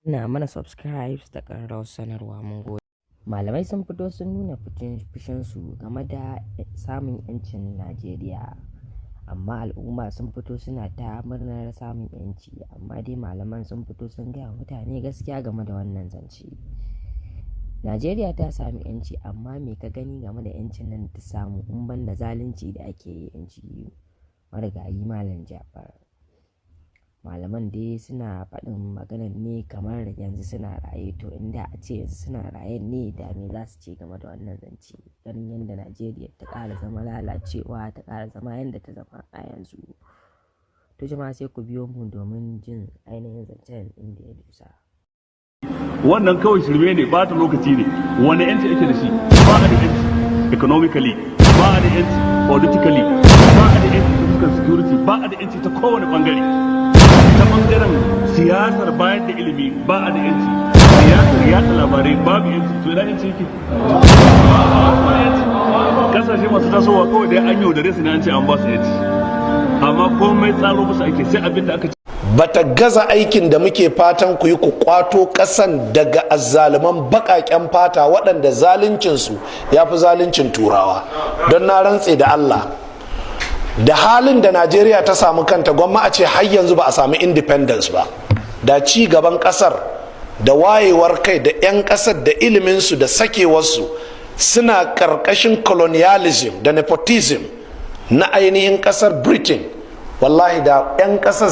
Danna mana subscribe da ƙararrawar sanarwa, mun gode. Malamai sun fito sun nuna fushinsu game da samun 'yancin Najeriya. Amma al'umma sun fito suna ta murnar samun 'yanci, amma dai malaman sun fito sun gaya wa mutane gaskiya game da wannan zance. Najeriya ta sami 'yanci, amma me ka gani game da 'yancin nan da ta samu in ban da zalunci da ake yi, inji marigayi Malam Jafar. Malaman dai suna faɗin maganan ne kamar yanzu suna raye, to inda a ce yanzu suna raye ne, da me za su ce game da wannan zance, ganin yadda Najeriya ta ƙara zama lalacewa, ta ƙara zama yadda ta zama a yanzu. To jama'a, sai ku biyo mu domin jin ainihin zancen inda ya dosa. Wannan kawai shirme ne, ba ta lokaci ne. Wani yanci ake da shi? Ba a da yanci economically, ba a da yanci politically, ba a da yanci ta fuskar security, ba a da yanci ta kowane bangare. Ta bangaren siyasar bayar da ilimi ba a da yanci, siyasar yatsa labarai babu yanci. To ina yanci yake? Kasashe masu tasowa kawai dai an yaudare su ne, an ce an ba su yanci, amma komai tsaro musu ake, sai abin da aka Bata gaza aikin da muke fatan ku yi, ku kwato kasan daga azzaluman baƙaƙen fata waɗanda zaluncinsu ya fi zaluncin Turawa. Don na rantse da Allah, da halin da Najeriya ta samu kanta, gwamma a ce har yanzu ba a sami independence ba. Da ci gaban ƙasar da wayewar kai da 'yan ƙasar da iliminsu da sakewarsu suna ƙarƙashin colonialism da nepotism na ainihin ƙasar Britain, wallahi da 'yan ƙasar